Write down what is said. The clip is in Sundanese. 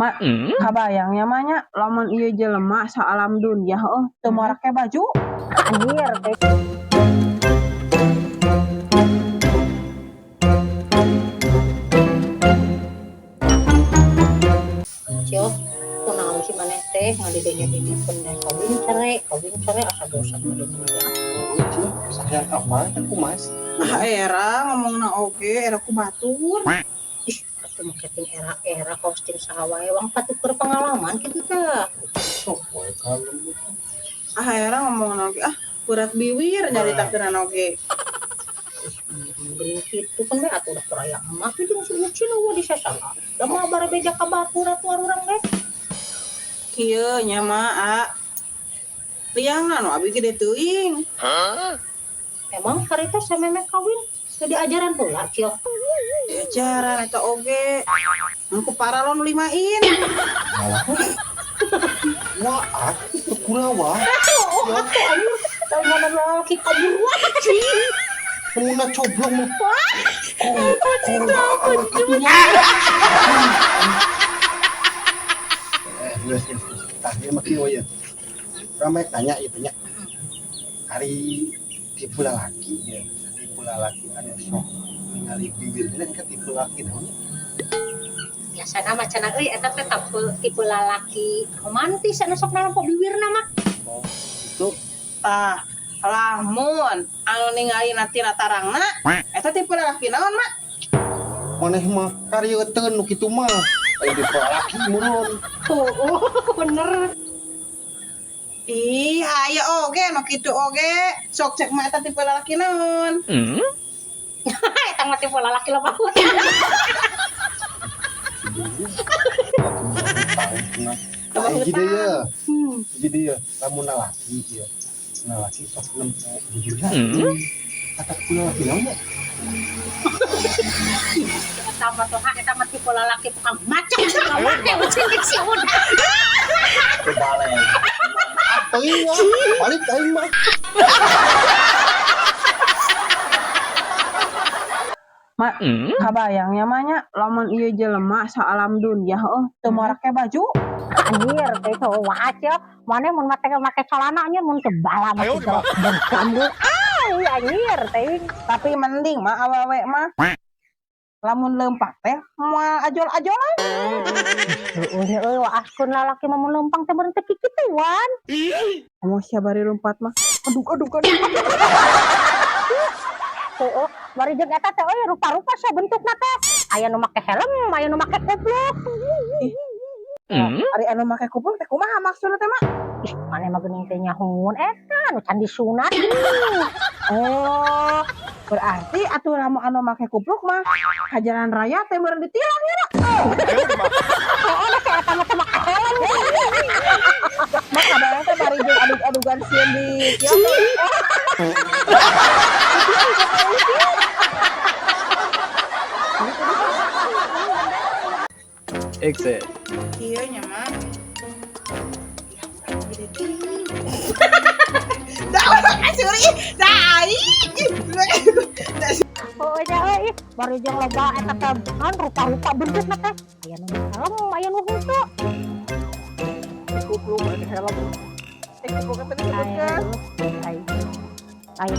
Mak, kabayang nya, Mak, nya, lamun ieu jelema saalam dunya heuh teu marake baju. Anjir, teh. Cio, kunaon sih maneh teh ngadidenya-denyekeun teh kawin cerai asa bosan ngadidenya. Lucu, sayang apa kan kumaha sih? Ah, era ngomongna oge era ku batur. Ih, atuh make ting era-era kaos ting saha wae wang patuker pengalaman kitu tah. Sok we kalem itu. Ah, era ngomongna oge, ah, berat biwir nyaritakeun oge. Ih, geuning kitu kan we atuh udah kuraya emak jeung si Ucin eueuh disasana. Da mah bare beja ka batur atuh arurang ge. Kieu nya, Mak, ah. Liangna nu abi gede teuing. Emang harita sameme kawin teu diajaran heula, Cio? Diajaran eta oge. Ku paralon nu limain. Malah. Wah, ah, itu kulawa. Oh, atuh anjir. Teu mana lalaki kaburuan. Muna coblong mah. Kok kitunya. Eh, geus geus geus. Tah, ieu mah kieu ya. Ramai tanya ieu tanya. Ari tipe lalaki ya, tipe lalaki anu sok ningali bibirna kan tipe lalaki naon? Biasana mah cenah euy eta teh tipe lalaki romantis anu sok nalompo bibirna mah. Oh, itu. Tah, lamun anu ningali tina tarangna eta tipe lalaki naon, Mak? Maneh mah karieteun nu kitu mah. Aya tipe lalaki meureun. Oh, bener. Ih, aya oge nu kitu oge. Sok cek mah eta tipe lalaki naon? Eta mah tipe lalaki loba hutang. Nah, hiji deui ya. Hiji deui ya, lamun lalaki ieu. Lalaki sok nempo bibirna. Kata tipe lalaki naon ya? Eta mah tuh eta mah tipe lalaki tukang macet tukang make ucing si udah. Kebalik. Teuing mah, balik aing mah. Mak, kabayang nya, Mak, nya, lamun ieu jelema saalam dunya heuh teu marake baju. Anjir, teh wah cio. Maneh mun make make celana anjir mun teu bala mah teu bergambu. Ah, anjir teh. Tapi mending mah awewe mah lamun leumpang teh moal ajol-ajolan. Heueuh nya euy waaskeun lalaki mah mun leumpang teh meureun teu kikituan. Ngomong sia bari lompat mah. Aduh, aduh, aduh. Heueuh, bari jeung eta teh euy rupa-rupa sia bentukna teh. Aya nu make helm, aya nu make kupluk. Ari anu make kupluk teh kumaha maksudna teh, Mak? Ih, maneh mah geuning teh nyahoon eta anu can disunat geuning. Oh, berarti atuh lamun anu make kupluk mah ka jalan raya teh meureun ditilang ya, Mak? Heeh, da si eta mah teh make helm. Mak, kabayang teh bari jeung adug-adugan sieun di kieu. Exit. Kieu nya, Mak. Dah, curi. Dah, aing. Oh nya euy, bari jeung loba eta teh kan rupa-rupa bentukna teh. Aya nu helm, aya nu henteu. Kupluk make helm. Eh, kupluk teh disebutkeun. Aya. Aya.